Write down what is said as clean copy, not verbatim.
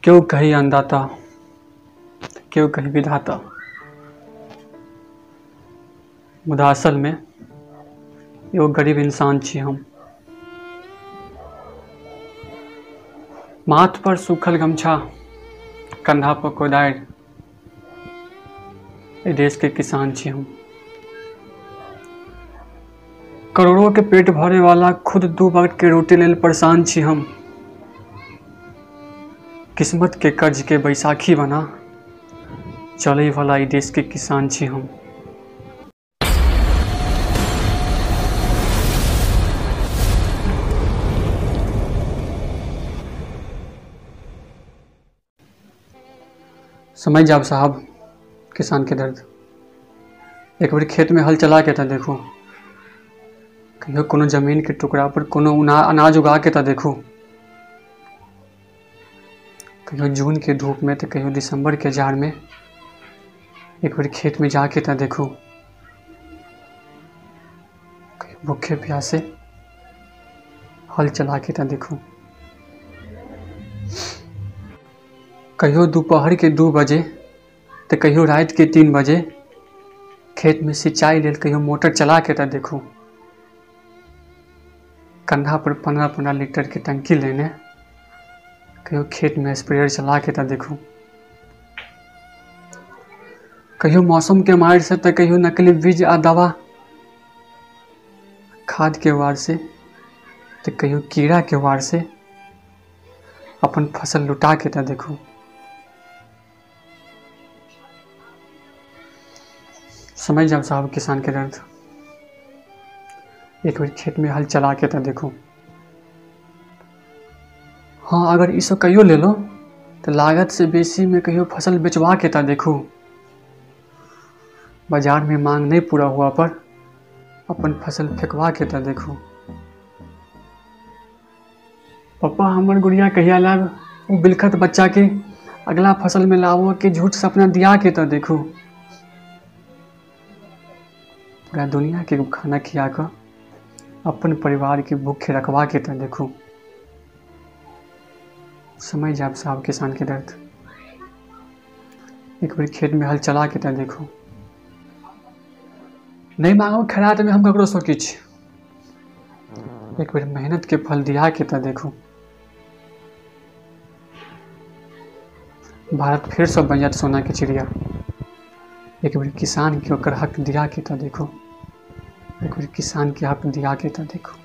क्यों कही अन्नदाता, क्यों कही विधाता, मुदा असल में एगो गरीब इंसान छी हम। माथ पर सूखल गमछा, कंधा पर कोदारि, एहि देश के किसान छी हम। करोड़ों के पेट भरे वाला खुद दू वक्त के रोटी लेल परेशान छी हम। किस्मत के कर्ज के बैसाखी बना चले वाला ई देश के किसान छी हम। समझ जाओ साहब किसान के दर्द। एक बार खेत में हल चला के तो देखो, कहियो कोनो जमीन के टुकड़ा पर कोनो अनाज उगा के तो देखो, कहियो जून के धूप में तो कहियो दिसंबर के जाड़ में एक बार खेत में जाके तो देखो, कहियो भूखे प्यासे हल चला के तो देखो, कहियो दोपहर के 2 बजे तो कहियो रात के 3 बजे खेत में सिंचाई लेल कहियो मोटर चला के तो देखो, कंधा पर 15-15 लीटर के टंकी लेने कहियो खेत में स्प्रेयर चला के तो देखो, कहियो मौसम के मार से तो कहियो नकली बीज आ दवा खाद के वार से तो कहियो कीड़ा के वार से अपन फसल लुटा के तो देखो। समझ जाओ साहब किसान के दर्द। एक बार खेत में हल चला के तो देखो। हाँ, अगर इसो कहियो ले लो तो लागत से बेसी में कहियो फसल बेचवा के तो देखो, बाजार में मांग नहीं पूरा हुआ पर अपन फसल फेंकवा के तो देखो। पप्पा हमर गुड़िया कहिया लाब वो बिलखत बच्चा के अगला फसल में लावो के झूठ सपना दिया के तो देखो। पूरा दुनिया के खाना खिया कर अपन परिवार के भूखे रखवा के तो देखो। समझ जाब साहब किसान के दर्द। एक बार खेत में हल चला के तो देखो। नहीं मांगो खैरात में हम ककरो सो किछु, एक बार मेहनत के फल दिया के तो देखो। भारत फिर से बन जात सोना के चिड़िया, एक बार किसान के ओकर हक दिया के तो देखो, एक बार किसान के हक दिया के तो देखो।